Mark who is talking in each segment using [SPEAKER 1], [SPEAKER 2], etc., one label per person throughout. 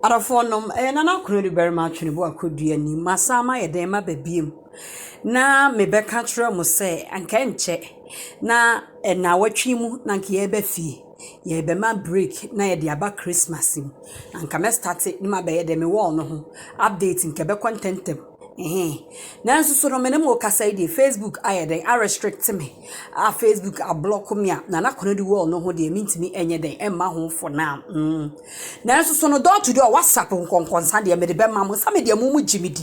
[SPEAKER 1] Adɔfoɔ nom, ɛyɛ Nana Konadu Barima Atwenebo Akodua ni. Masan mayɛ dɛn maba biom na mebɛka kyerɛ mo sɛ anka ɛnkyɛ na nnawɔtwe mu na anka yɛreba fie. Yɛrebɛma break na yɛde aba Christmas mu. Anka mɛ start na mabɛyɛ dɛn me wall no ho update nka ɛbɛkɔ ntɛmntɛm. Ɛhɛn. Nanso so no me ne mo rekasa yi deɛ, Facebook ayɛ dɛn arestrict me a Facebook ablock me a Nana Konadu wall no ho deɛ, mentumi nyɛ dɛn ɛmma ho for now. Nanso so no, door to door WhatsApp nkɔnkɔnsa deɛ, mede bɛma mo sɛ me deɛ mo gye me di.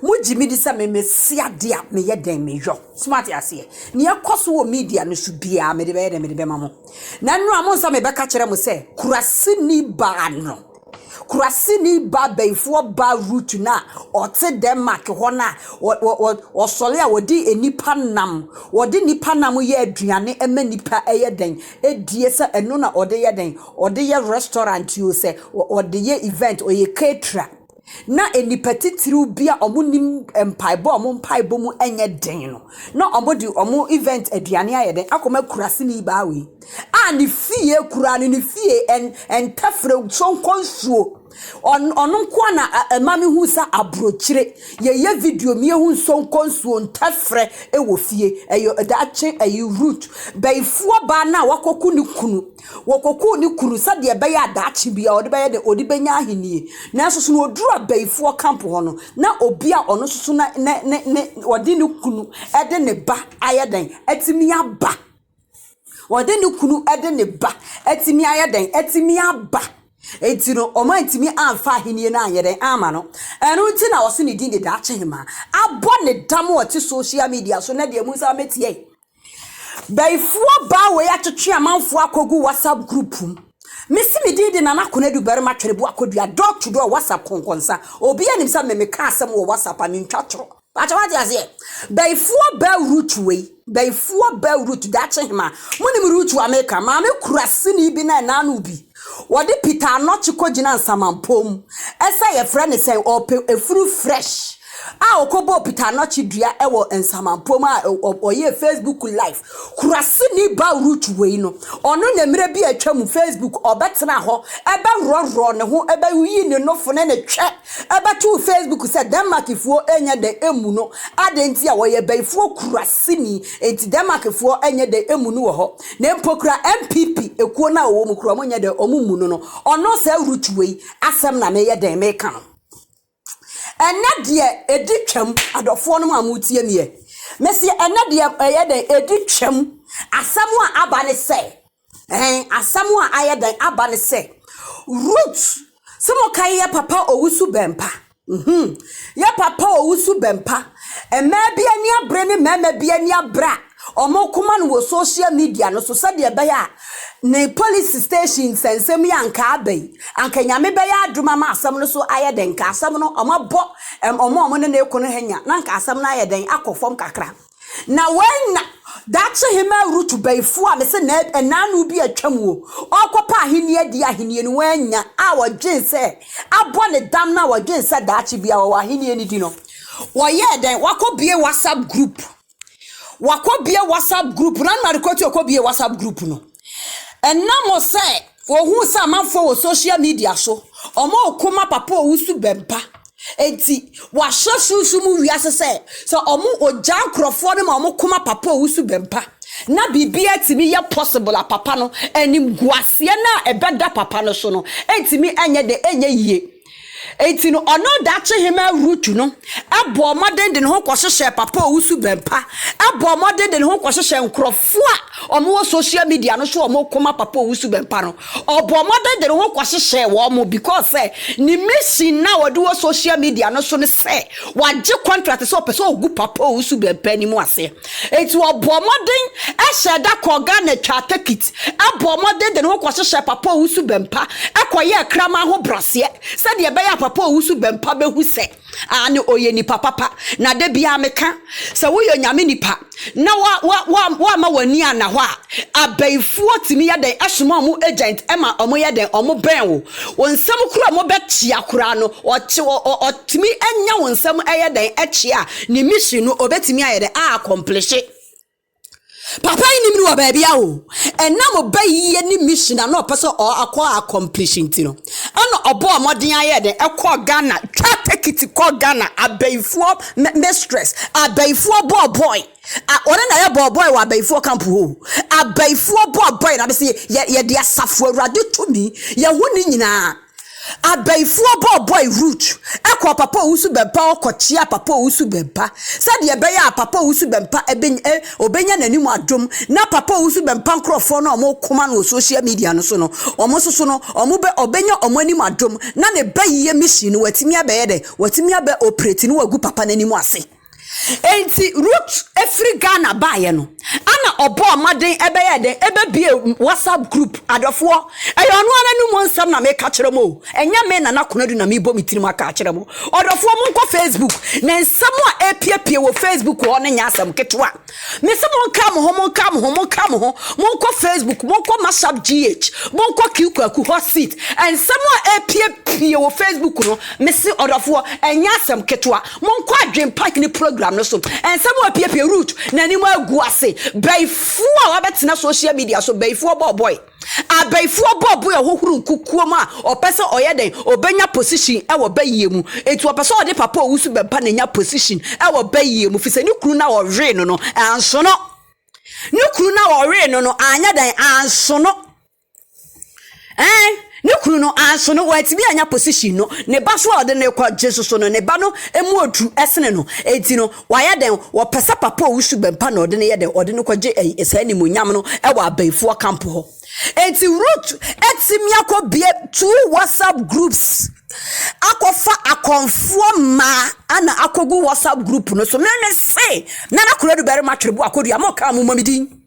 [SPEAKER 1] Mo gye me di sɛ me mesi adeɛ a meyɛ dɛn meyɔ. Smart aseɛ. Nea ɛkɔ so wɔ media no so biara, mede bɛyɛ dɛn mede bɛma mo. Na nnora mo nsa mebɛka kyerɛ mo sɛ kuraseni baa no, kuraseni ba bɛyifoɔ ba Ruth no a ɔte Denmark hɔ no a ɔsɔre a wɔde nipa nam, wɔde nipa nam yɛ aduane ma nipa ɛyɛ dɛn edie sɛ ɛno na ɔde yɛ dɛn ɔde yɛ restaurant o, sɛ ɔde yɛ event, ɔyɛ caterer na nipa titiriw bi a ɔmo nim mpaebɔ a ɔmo mpaebɔ mu nyɛ den no na ɔmo de ɔmo event aduane ayɛ dɛn akɔma kuraseni baa wei a ne fie kura no, ne fie ɛntɛfrɛ sonkɔ nsuo. Ɔno nko a na ɛma me hu sɛ aburokyire yɛyɛ video mi ehu nsonko nsuo ntɛfrɛ ɛwɔ fie. Ɛyɛ daakye, ɛyɛ Ruth bɛyifoɔ baa na wakɔku ne kunu. Wɔkɔku ne kunu sɛdeɛ ɛbɛyɛ adaakye bi a ɔde bɛyɛ de ɔde bɛnya ahennie. Nanso so na oduru abɛyifoɔ camp hɔ no na obi a ɔno nso so na ne ne ne ɔde ne kunu ɛde ne ba ayɛ dɛn ɛtumi aba, wɔde ne kunu ɛde ne ba ɛtumi ayɛ dɛn ɛtumi aba. Eti no ɔmo antumi amfa ahennie no anyɛ dɛn ama no. Ɛno nti na ɔse ne din de Daakye Hema abɔ ne dam a ɔte social media so. Na deɛ mu nsa mɛtie, bɛyifoɔ baa wei atwetwe amanfoɔ akɔgu WhatsApp group mu. Mesi me din de Nana Konadu Barima Twerebo Akodua, door to door WhatsApp kɔnkɔnsa. Obi anim sɛ memeka asɛm wɔ WhatsApp a mentwa torɔ. Pakyɛ, wate aseɛ? Bɛyifoɔ baa Ruth wei, bɛyifoɔ baa Ruth Daakye Hema, monim Ruth a meka maame kuraseni bi na ɛnaano bi wɔde Peter Anɔkye kɔgyina nsamanpɔ ɛsɛ yɛfrɛ ne sɛn, ɔpɛ efuru fresh a ɔkɔbɔɔ Peter Anɔkye dua ɛwɔ nsamanpɔ mu a ɔyɛ Facebook live. Kuraseni ba Ruth wei no, ɔno na mmerɛ bi atwa mu Facebook ɔbɛtena hɔ ɛbɛworɔworɔ ne ho, ɛbɛyi ne nofo ne ne twɛ ɛbɛtoo Facebook sɛ Denmarkfoɔ ɛnyɛ dɛ emu no ade nti a wɔyɛ bɛyifoɔ kuraseni nti Denmarkfoɔ ɛnyɛ dɛ emu no wɔ hɔ. Na mpo kura NPP ekuo no a wɔwɔ mu kura ɔmo nyɛ dɛ ɔmo mu no. Ɔno sɛ Ruth wei asɛm na meyɛ dɛn meka no. Ɛnɛ deɛ ɛdi twam, adɔfoɔ no mu a motie miɛ, mesi ɛnɛ deɛ ɛyɛ dɛn ɛdi twam. Asɛm a aba ne sɛ ɛn asɛm a ayɛ dɛn aba ne sɛ Ruth sɛ mo ka yɛ papa Owusu Bɛmpa, yɛ papa Owusu Bɛmpa, mmaa bi ani abere ne mmarima bi ani abere a ɔmo koma no wɔ social media no so sɛdeɛ ɛbɛyɛ a ne police station nsɛnsɛm yi anka aba yi, anka Nyame bɛyɛ adom ama asɛm no so ayɛ dɛn nka asɛm no ɔmo abɔ ɔmo a ɔmo ne ne ko no hanya na nka asɛm no ayɛ dɛn akɔ fam kakra. Na wɔn na Daakye Hema Ruth bɛyifo a mese na ɛnaano bi atwa mu o, ɔkɔpa ahenni adi ahenni no wɔanya a wɔdwen sɛ abɔ ne dam na wɔdwen sɛ daakye bi a wɔwɔ ahenni no di no, wɔyɛɛ dɛn wakɔ bie WhatsApp group, wakɔ bie WhatsApp group na nnade kɔtu ɔkɔ bie WhatsApp group no. Ɛnam sɛ wɔhu sɛ amanfoɔ wɔ social media so ɔmo okoma papa Owusu Bɛmpa eti wahyɛ sunsun mu wiase sɛ ɔmo ogya nkurɔfoɔ no ma ɔmo koma papa Owusu Bɛmpa na biribiara tumi yɛ possible a papa no anim guaseɛ no a ɛbɛda papa no so no ɛntumi ɛnyɛ de ɛnyɛ yie. Eti no ɔno Daakye Hema Ruth no ɛbɔ ɔmɔden de ne ho kɔhyehyɛ papa Owusu Bɛmpa, ɛbɔ ɔmɔden de ne ho kɔhyehyɛ nkurɔfoɔ a ɔmo wɔ social media no so ɔmo kɔma papa Owusu Bɛmpa no. Ɔbɔ ɔmɔden de ne ho kɔhyehyɛ wɔn mo because sɛ ne mission na wɔde wɔ social media no so ne sɛ wagye contract sɛ ɔpɛ sɛ ɔgu papa Owusu Bɛmpa anim aseɛ. Eti ɔbɔ ɔmɔden ɛhyɛ da kɔ Ghana, twa ticket, ɛbɔ ɔmɔden de ne ho kɔhyehyɛ papa Owusu Bɛmpa, ɛkɔyɛ kraman ho braseɛ sɛdeɛ ɛbɛyɛ a papa Owusu Bɛmpa bɛhu sɛ ane ɔyɛ nipa papa. Na de bia meka sɛ woyɛ Nyame nipa na wa w'ani ana hɔ a abayifoɔ tumi yɛ dɛn ɛsoma ɔmo agent ɛma ɔmo yɛ dɛn ɔmo bɛn wo wɔn nsɛm koro a ɔmo bɛkyia koraa no, ɔkye ɔtumi anya wɔn nsɛm ɛyɛ dɛn ɛkyia a ne mission no ɔbɛtumi ayɛ dɛn a accomplish. Papa yi nim no wɔ baabi a o ɛnam ɔba yie ne mission a na ɔpɛ sɛ ɔakɔ accomplish nti no ɛna ɔbɔɔ mmɔden ayɛ dɛn ɛkɔɔ Ghana, twa tekiti kɔɔ Ghana, abayifoɔ mistress, abayifoɔ bɔɔbɔe. Ɔno na ɛyɛ bɔɔbɔe wɔ abayifoɔ camp hɔ o. Abayifoɔ bɔɔbɔe na bɛsɛ yɛde asafo Awurade tumi yɛho ne nyinaa. Abayifoɔ bɔɔbɔe Ruth ɛkɔ Papa Owusu Bɛmpa hɔ kɔkyea Papa Owusu Bɛmpa sɛdeɛ ɛbɛyɛ a Papa Owusu Bɛmpa ɛbɛnya ɛ ɔbɛnya n'anim adom na Papa Owusu Bɛmpa nkorɔfoɔ no a wɔrekoma no wɔ social media no so no wɔn nso so no wɔn bɛ ɔbɛnya wɔn anim adom na ne bayie mission no watumi abɛyɛ dɛ watumi abɛ operate no wagu papa n'anim ase. Enti Ruth firi Ghana baeɛ no, ana ɔbɔɔ mmɔden bɛyɛɛ dɛn ɛbɛbie WhatsApp group. Adɔfoɔ, ɛyɛ ɔno ara n'anum nsɛm na meka kyerɛ mo o, ɛnyɛ me Nana Konadu na mebɔ me tirim aka akyerɛ mo. Ɔdɔfoɔ, monkɔ Facebook, na nsɛm a ɛrepiepie wɔ Facebook hɔ no nyɛ asɛm ketewa. Mese monka mo ho, monka mo ho, monka mo ho, monkɔ Facebook, monkɔ Mashup GH, monkɔ Q Kwaku Hot Seat. Nsɛm a ɛrepiepie wɔ Facebook no, mese ɔdɔfoɔ, ɛnyɛ asɛm ketewa. Monkɔ Adwempa Hene program no so. Nsɛm a ɛrepiepie, Ruth n'anim agu ase, bayifoɔ a wabɛtena social media so, bayifoɔ bɔɔbɔe. Abayifoɔ bɔ boy a ɔhohoro nkukuo mu a ɔpɛ sɛ ɔyɛ dɛn ɔbɛnya position wɔ bayie mu enti ɔpɛ sɛ ɔde papa owusu bɛmpa na nya position wɔ bayie mu fisɛ ne kunu no a ɔwee no no anso no ne kunu no a ɔwee no no anyɛ dɛn anso no ɛn ne kunu no anso no wantumi anya position no ne ba so a ɔde no kɔ gye soso no ne ba no mu odu ɛsene no enti no Wayɛ dɛn? Wɔpɛ sɛ papa a ɔwusu bɛmpa na ɔde no yɛ dɛn? Ɔde no kɔgye ɛyi, saa animuonyam no wɔ abayifoɔ camp hɔ. Enti Ruth atumi akɔbie two WhatsApp groups akɔfa akɔmfoɔ mmaa ana akɔgu WhatsApp group no so. Meme se, Nana Konadu barima Twere Boakɔdua, mo kaa mo mmɔ me din.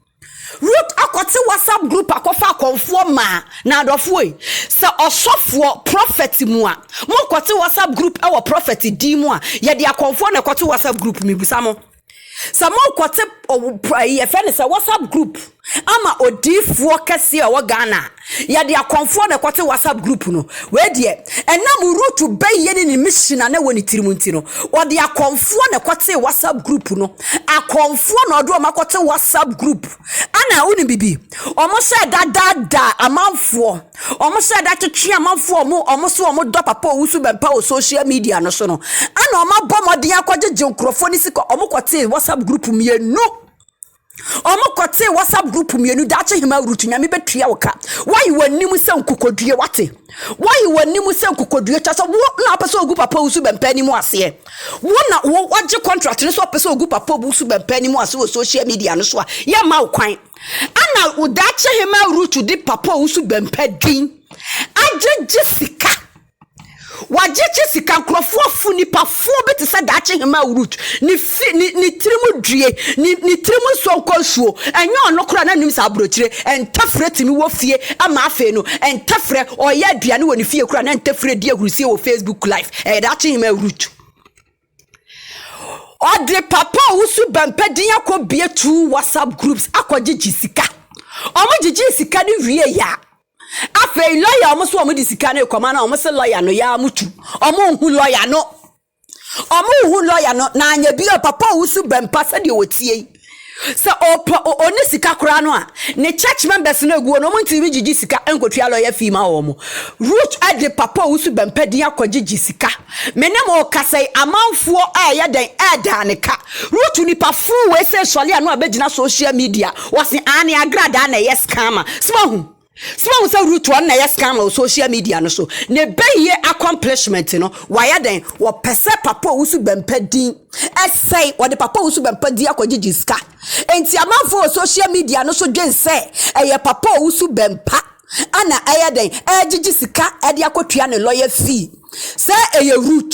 [SPEAKER 1] Ruth akɔte WhatsApp group akɔfa akɔmfoɔ maa na adɔfoɔ yi, sɛ ɔsɔfoɔ, prophet mu a, mokɔte WhatsApp group wɔ prophet din mu a, yɛde akɔmfoɔ na ɛkɔte WhatsApp group, mebisa mo. Sɛ mokɔte yɛfrɛ no sɛ WhatsApp group ama odiifoɔ kɛseɛ a ɔwɔ Ghana a, yɛde akɔmfoɔ na ɛkɔte WhatsApp group no. Wei deɛ, ɛnam Ruth bɛyɛ ne ne mission a na ɛwɔ ne tirim nti no, ɔde akɔmfoɔ na ɛkɔtee WhatsApp group no. Akɔmfoɔ na ɔde wɔn akɔte WhatsApp group. Ana wonim bibi? Wɔn hyɛ da daadaa amanfoɔ. Wɔn hyɛ da twetwe amanfoɔ wɔn wɔn so wɔn dɔ papa owusu bɛmpa wɔ social media no so no. Ana wɔn abɔ mmɔden akɔgyegye nkurɔfoɔ ne sika. Wɔn kɔtee WhatsApp group mmienu. Ɔmo kɔtee WhatsApp group mmienu daakye hema Ruth Nyame bɛtua wo ka. Woayi w'anim sɛ nkokodue wate. Woayi w'anim sɛ nkokodue kyɛ sɛ wo na wopɛ sɛ ogu papa Owusu Bɛmpa anim aseɛ. Wo na wo wagye contract no sɛ wopɛ sɛ ogu papa Owusu Bɛmpa anim ase wɔ social media no so a yɛmma wo kwan. Ana wo daakye hema Ruth de papa Owusu Bɛmpa din agyegye sika. Wagyegye sika nkurɔfoɔ fo nipa fo bi te sɛ daakye hemaa Rut ne fi ne ne tirim due ne ne tirim nsuo nkɔ nsuo ɛnyɛ ɔno koraa na nim sɛ aburokyire ntɛfrɛ tumi wɔ fie ama afei no ntɛfrɛ ɔyɛ aduane wɔ ne fie koraa na ntɛfrɛ di ahurusie wɔ Facebook live ɛyɛ daakye hemaa Rut ɔde papa a ɔwusu bɛmpɛ din akɔ bie two WhatsApp groups akɔgyegye sika wɔn gyegye sika no wie ya. Afei lɔya a wɔn so wɔn de sika no rekɔma no a wɔn se lɔya no yaa mo tu wɔn nhu lɔya no wɔn nhu lɔya no na anya bi a papa owusu bɛmpa sɛdeɛ wɔtie yi sɛ ɔpɛ ɔne sika koraa no a ne church members no aguo no wɔn ntumi gyigyi sika nkotua lɔya fee ma wɔn. Ruth de papa owusu bɛmpa din akɔgyegye sika. Me ne mo rekasa yi amanfoɔ ɛɛyɛ dɛn ɛɛdaa ne ka. Ruth nipa fuu wei sɛ sɔle ano a bɛgyina social media wɔse aane agradaa na ɛyɛ scammer. So wahu? So wahu sɛ Ruth ɔno na ɛyɛ scammer wɔ social media no so? Ne bɛyie accomplishment no wayɛ dɛn? Wɔpɛ sɛ papa owusu bɛmpa din ɛsɛe, wɔde papa owusu bɛmpa din akɔgyegye sika. Enti amanfoɔ wɔ social media no so dwen sɛ ɛyɛ papa owusu bɛmpa Ana ɛyɛ dɛn ɛregyegye sika de akɔtua ne lawyer fee sɛ ɛyɛ root.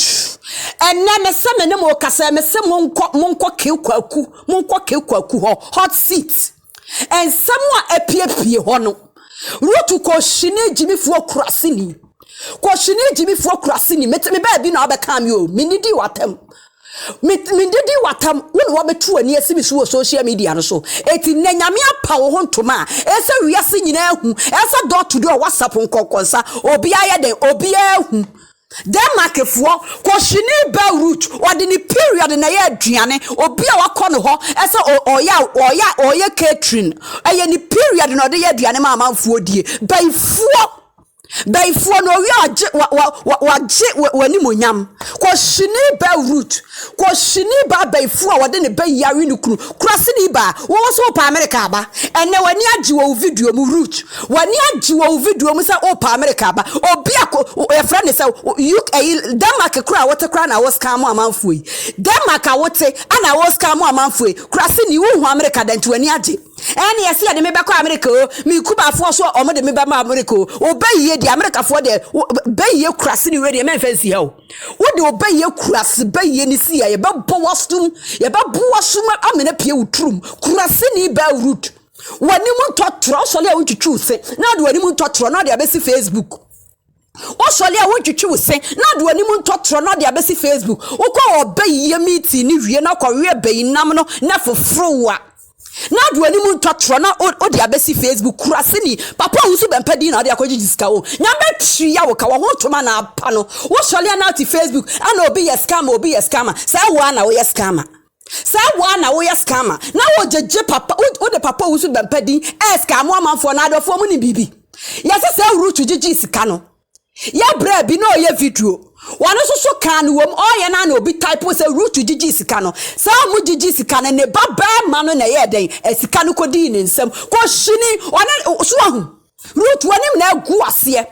[SPEAKER 1] Ɛnɛ mese me ne mo kasa mese monkɔ monkɔ Kew Kwaku monkɔ Kew Kwaku hɔ hot seat nsɛm a apiepie hɔ no root kɔhyini gyimifoɔ kuraseni kɔhyini gyimifoɔ kuraseni mete me baabi na wabɛka me o menidi watam Me mendidi w'atam, wo na woabɛtu w'ani asi me so wɔ social media no so. Enti nnɛ Nyame apa wo ho ntoma a, ɛyɛ sɛ wiase nyinaa hu, ɛyɛ sɛ door to door WhatsApp nkɔnkɔnsa, obiara yɛ dɛn, obiara hu. Denmarkfoɔ, kɔhwini Beirut, ɔde ne period na ɛyɛ aduane, obi a wakɔ ne hɔ ɛsɛ ɔyɛ ɔyɛ ɔyɛ catering, ɛyɛ ne period na ɔde yɛ aduane ma amanfoɔ die. Bayifoɔ! Bayifoɔ no ɔwie a ɔgye wa wa wa wagye w'animuonyam. Kɔhyini ba Ruth. Kɔhyini ba bayifoɔ a wɔde ne ba yi awe ne kunu. Kuraseni baa, wo nso wopɛ Amerika aba. Ɛnnɛ w'ani agye wɔ wo video mu Ruth. W'ani agye wɔ wo video mu sɛ wopɛ Amerika aba. Obi a ko yɛfrɛ no sɛ UK ɛyi Denmark koraa a wote koraa na wo scam amanfoɔ yi. Denmark a wote ana wo scam amanfoɔ yi. Kuraseni wonhu Amerika da nti w'ani agye. Ɛne yɛse yɛde me bɛkɔ Amerika o, me Kubafoɔ so ɔmo de me bɛma Amerika o. Wobɛyie deɛ Amerikafoɔ deɛ bɛyie kuraseni wei deɛ mɛmfa nsi ha o. Wode wo bɛyɛ kurase bɛyɛ ne si a yɛbɛbɔ w'asom yɛbɛbo w'asom amena pie wo turum kuraseni baa Ruth w'anim ntɔtorɔ wosɔre a wontwitwi wo se na wode w'anim ntɔtorɔ na wode abɛsi Facebook wosɔre a wontwitwi wo se na wode w'anim ntɔtorɔ na wode abɛsi Facebook wokɔ ɔbɛyɛ meeting ne wie na kɔwe bɛyi nam no na foforo wa Na ɔde w'anim ntɔtorɔ na ɔde abɛsi Facebook kuraseni papa owusu bɛmpa din na ɔde akɔgyegye sika o nyame tua wo ka wɔ ho ntoma na apa no wo sɔre a na ɔte Facebook ana obi yɛ scammer obi yɛ scammer saa wo a na woyɛ scammer saa wo a na woyɛ scammer na wogyegye papa wode papa owusu bɛmpa din ɛɛ scam amanfoɔ na adɔfoɔ mu ne biribi yɛsɛ sɛ wurutu gyegye sika no Yɛ bra bi na ɔyɛ video. Wɔno nso so kaa no wom ɔyɛ no a na obi type sɛ Ruth gyigyii sika no. Saa ɔmo gyigyii sika no ne ba bɛɛma no na ɛyɛɛ dɛn sika no kɔdii ne nsam kɔhyini ɔne so wahu Ruth wanim na agu aseɛ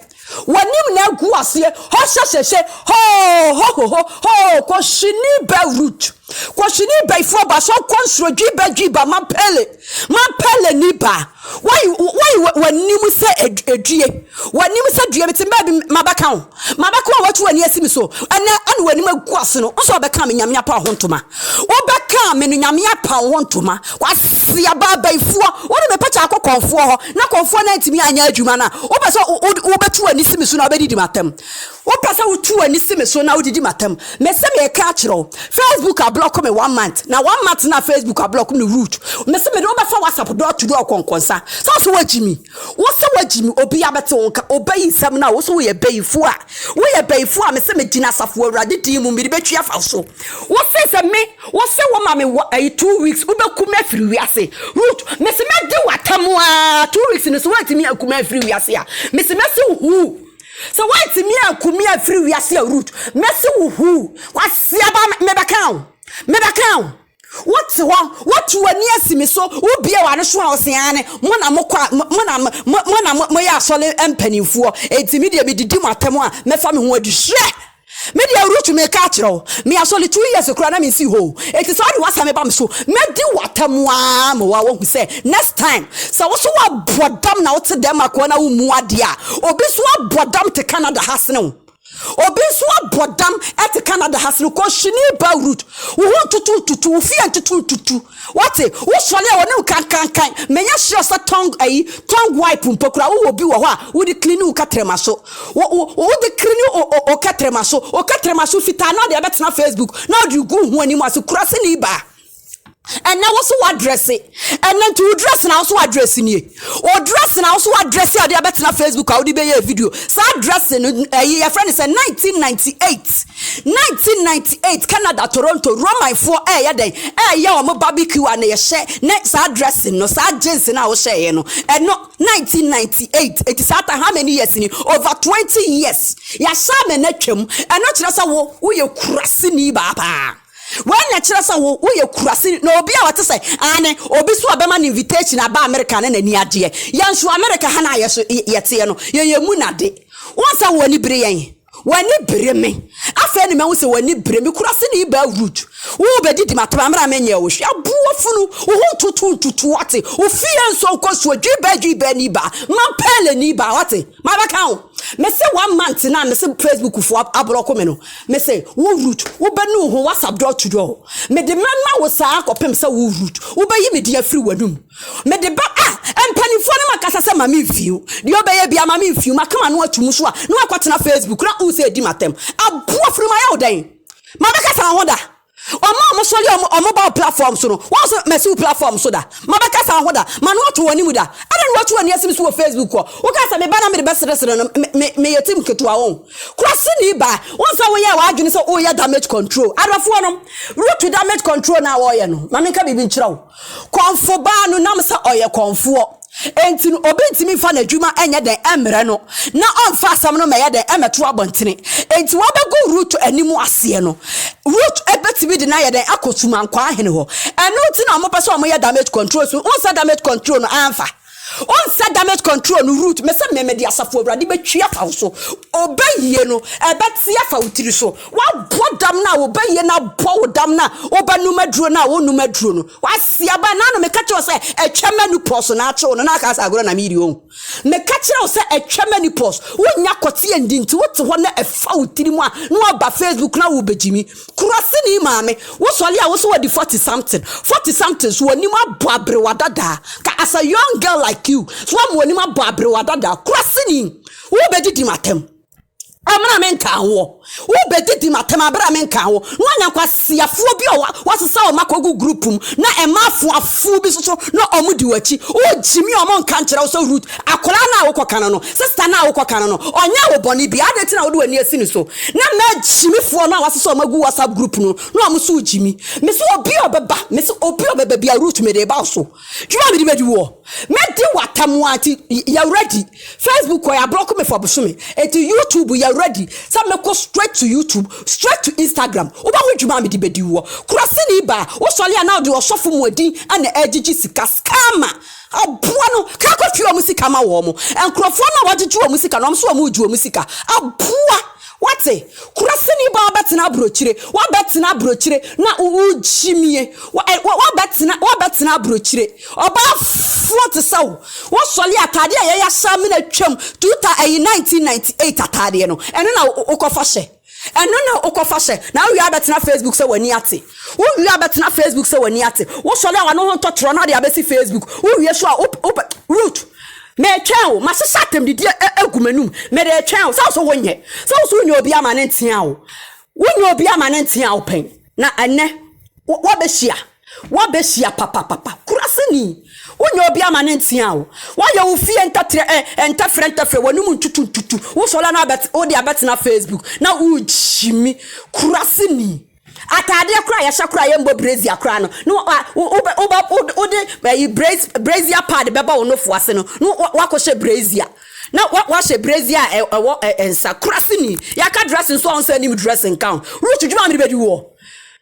[SPEAKER 1] wanim na agu aseɛ hɔ hyɛhyɛhyɛ hoo hohoho hoo kɔhyini bɛ Ruth kɔhyini bɛyifoɔ ba so kɔ nsoro dwi bɛ dwi ba mampele mampele ni ba Woayi woayi w'anim sɛ edue, w'anim sɛ dua bi te baabi mabɛka wo, mabɛka wo a woatu w'ani asi me so ɛnɛ ɛna w'anim agu ase no, nso wobɛka me Nyame apa wo ho ntoma, wobɛka me no Nyame apa wo ho ntoma, kwasi abaabayifoɔ, wode me pɛkyɛ akɔ kɔnfoɔ hɔ, na kɔnfoɔ no antumi anyɛ adwuma no a, wopɛ sɛ wobɛtu w'ani si me so na wobɛdidi m'atam. Wopɛ sɛ wotu w'ani si me so na wodidi m'atam? Mese mereka akyerɛ wo, Facebook ablɔko me one month, na one month no a Facebook ablɔko me no Ruth, mese mede wo bɛfa WhatsApp door to door kɔnkɔnsa. Sɛ wo se woagyi me, wo se woagyi me, obiara bɛte wo nka, obeyi nsɛm no a, wo se woyɛ bayifoɔ a, woyɛ bayifoɔ a, mese megyina Asafo Awurade din mu mede bɛtwi afa wo so. Wo se sɛ me, wo se woma me wɔ ayi 2 weeks, wobɛku me afiri wiase. Ruth, mese mɛdi w'atam aa, 2 weeks no so woantumi anku me amfiri wiase a, mese mɛse wo huu. Sɛ woantumi anku me amfiri wiase a Ruth, mɛse wo huu. Kwasiaba, mebɛka wo. Mebɛka wo. Wote hɔ, woatu w'ani asi me so, wobie w'ano so a wose aane, mo na mokɔ a, mo na mo na moyɛ asɔre mpanimfoɔ, enti me deɛ medidi mo atɛm a, mɛfa me ho adi. Hwɛ! Me deɛ Ruth meka akyerɛ wo, me asɔre 2 years koraa na mensi hɔ o, enti sɛ wode w'asɛm ba me so, mɛdi w'atɛm ara ma woahu sɛ next time sɛ wo so woabɔ dam na wote dɛm akoa na wommu adeɛ a, obi nso abɔ dam te Canada ha sene wo. Obi nso abɔ dam te Canada ha sene kɔhyini ba Ruth. Wo ho ntutu ntutu, wo fie ntutu ntutu. Wate, wosɔre a wɔne wo kankankan. Menyɛ sure sɛ tongue ayi, tongue wipe mpo koraa wowɔ bi wɔ hɔ a wode clean wo kɛtrɛma so. Wo wo wode clean wo wo kɛtrɛma so. Wo kɛtrɛma so fitaa na wode abɛtena Facebook na wode gu wo ho anim ase kuraseni baa. Ɛnɛ wo so wadrɛse. Ɛnɛ nti wo dress na wo so wadrɛse nie. Wo dress na wo so wadrɛse a wode abɛtena Facebook a wode bɛyɛ video. Saa dress no ɛyi yɛfrɛ no sɛ 1998. 1998 Canada Toronto Romanfoɔ ɛyɛ dɛn ɛyɛ wɔn barbecue a na yɛhyɛ ne saa dressing no saa jeans no a wohyɛeɛ no ɛno 1998 eti saa ta how many years ni, over 20 years yɛahyɛ ama no atwam. Ɛno kyerɛ sɛ wo woyɛ kuraseni baa paa. Wɔn na kyerɛ sɛ wo woyɛ kurase na obi a wɔte sɛ ane obi so a bɛma no invitation aba America ne n'ani agyeɛ. Yɛn nso America ha na yɛ so yɛteɛ no yɛyɛ mu nade. Wɔn sɛ wɔn ani bere yɛn, wɔn ani bere me. Afei ne mahu sɛ wɔn ani bere me kurase ne ba Ruth. Wo bɛdidi ma tɛm amena menyɛ wo hwɛ aboɔ funu wo ho ntutu ntutu wate wo fie nso nkɔ suo dwi bɛ dwi bɛ ni ba mampɛle ni ba wate mabɛka wo. Mese one month na mese Facebook fo ablɔko me no, mese wo Ruth wobɛnu wo ho WhatsApp door to door mede mɛma wo saa kɔpem sɛ wo Ruth wobɛyi me din afiri w'anum. Mede ba a mpanimfoɔ no makasa sɛ ma memfiw deɛ ɔbɛyɛ bia ma memfiw maka ma no ato mu so a na wakɔtena Facebook na wo sɛ ɛdi m'atɛm aboɔ firi ma yɛ wo dɛn mabɛkasa ho da. Ɔmo a ɔmo sɔre ɔmo ɔmo ba wo platform so no wɔn so mɛsi wo platform so da mabɛkasa ho da ma no ato wɔn anim da ɛna na watu wɔn ani asim so wɔ Facebook hɔ. Woka sɛ meba na mede bɛseresere no me me meyɛ team ketewa wɔn kurase ni ba wɔn sɛ woyɛ w'adwene sɛ woyɛ damage control. Adɔfoɔ no root damage control na wɔyɛ no ma menka biribi nkyerɛ wo. Kɔnfo baa no nam sɛ ɔyɛ kɔnfoɔ. Enti no, obi ntumi mfa n'adwuma nyɛ dɛn mmrɛ no na ɔmfa asɛm no mmɛyɛ dɛn mmɛto abɔntene. Enti wɔbɛgu Rut anim aseɛ no, Rut bɛtumi de no ayɛ dɛn akɔ Sumankwaa hene hɔ. Ɛno nti na wɔpɛ sɛ wɔyɛ damage control. So wohu sɛ damage control no amfa? Wohu sɛ damage control no, Rut, mese me, mede Asafo Awurade bɛtwi afa wo so. Ɔbɛyie no, ɛbɛte afa wo tiri so. Woabɔ dam no a, wɔbɛyie no abɔ wo dam no a, wobɛnom aduro no a, wonnom aduro no. Wasi aba na ano meka kyerɛ wo sɛ atwa menopause na akye wo no na aka sɛ agorɔ na medi o. Meka kyerɛ wo sɛ atwa menopause wonya kɔte andi nti wote hɔ na ɛfa wo tiri mu a na waba Facebook na wobɛgyimi. Kuraseni maame wosɔre a wo so wadi 40 something 40 something so w'anim abɔ aberewa dadaa ka as a young girl like you so wama w'anim abɔ aberewa dadaa. Kuraseni wobɛdidi m'atɛm. Amena menka woɔ. Wobɛdidi m'atɛm abere a menka wo na wanya nkwasiafoɔ bi a wasesa wɔn akɔgu group mu na ɛma afoafoɔ bi soso na ɔmo di w'akyi. Wogyimi a ɔmo nka nkyerɛ wo sɛ Ruth akwaraa no a wokɔka no, sister no a wokɔka no, ɔnyɛ wo bɔne bi ade nti na wode w'ani asi ne so na magyimifoɔ no a wasesa ɔmo agu WhatsApp group no na ɔmo so gyimi. Mese obi a ɔbɛba, mese obi a ɔbɛba bi a, Ruth, mede ba wo so. Dwuma a mede bɛdi woɔ, mɛdi w'atam a nti yɛ ready. Facebook kɔ yɛ ablock me for bosome, eti YouTube yɛ ready sɛ mɛkɔ straight to YouTube, straight to Instagram. Wobɛho dwuma a mede bɛdi woɔ. Kurasini ba wosɔre a na wode ɔsɔfo mu adin ana ɛgyegye sika. Scammer aboa no kakɔ twe ɔmo sika ma wɔ mo nkurɔfoɔ no a wɔgyegye ɔmo sika na ɔmo so ɔmo gye ɔmo sika. Aboa wate, kurasini ba, wabɛtena aburokyire, wabɛtena aburokyire na wogyimie, wabɛtena, wabɛtena aburokyire. Ɔbaafoɔ te sɛ wo, wɔsɔre ataadeɛ a yɛyɛ ahyɛ amena twam tuta ɛyi 1998 ataadeɛ no, ɛno na wokɔfa hyɛ, ɛno na wokɔfa hyɛ na wowie abɛtena Facebook sɛ w'ani ate. Wowie abɛtena Facebook sɛ w'ani ate. Wosɔre a w'ano ho ntɔtorɔ na wode abɛsi Facebook. Wowie so a wopɛ Ruth, mɛtwɛn wo. Mahyehyɛ atɛmdidie agu m'anum, mɛde twɛn wo sɛ wo so wonyɛ sɛ wo so wonyɛ obi ama ne ntea wo, wonyɛ obi ama ne ntea wo pɛn na ɛnɛ wabɛhyia, wabɛhyia papapapa. Kuraseni wonyɛ obi ama ne ntea wo. Woayɛ wo fie ntatrɛ ɛ ntɛfrɛ ntɛfrɛ, w'anim ntutu ntutu. Wosɔre na wode abɛtena Facebook na wogyimi. Kuraseni, ataadeɛ koraa yɛhyɛ koraa yɛmbɔ brassiere koraa no na wode ɛyi brassiere pad bɛbɔ wo nofo ase no na wakɔhyɛ brassiere na wahyɛ brassiere a ɛwɔ nsa. Kuraseni, yɛaka dressing nso a wo nsa anim dressing nka ho. Ruth, dwuma a mede bɛdi woɔ,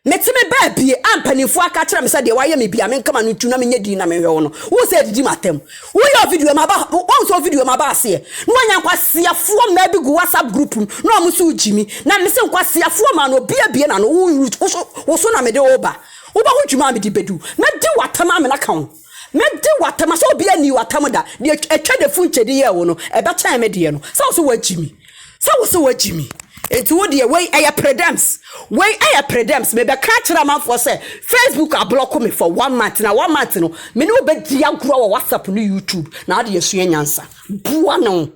[SPEAKER 1] meteme baabie a mpanimfoɔ aka kyerɛ me sɛ deɛ wayɛ me bia menkama no ntu na menyɛ din na mehwɛ wo no, wo sɛ adidi m'atɛm. Woyɛ video ma ba wɔn sɛ video ma ba aseɛ na wɔnya nkwasiafoɔ mmaa bi gu WhatsApp group mu na wɔn nso gyimi na mese nkwasiafoɔ maa no obi abie na no wo Ruth, wo so na mede wo ba. Wobɛho dwuma a mede bɛdu. Mɛdi w'atɛm amena ka ho, mɛdi w'atɛm sɛ obi ani w'atɛm da. Deɛ atwa de fu nkyɛdi yɛ wo no ɛbɛkyɛn me deɛ no sɛ wo so woagyi mi, sɛ wo so woagyi mi. Nti wo deɛ, wei ɛyɛ predems, wei ɛyɛ predems. Mebɛka kyerɛ amanfoɔ sɛ Facebook ablock me for one month na one month no me ne wo bɛdi agorɔ wɔ WhatsApp ne YouTube na ade asua nyansa. Boa no.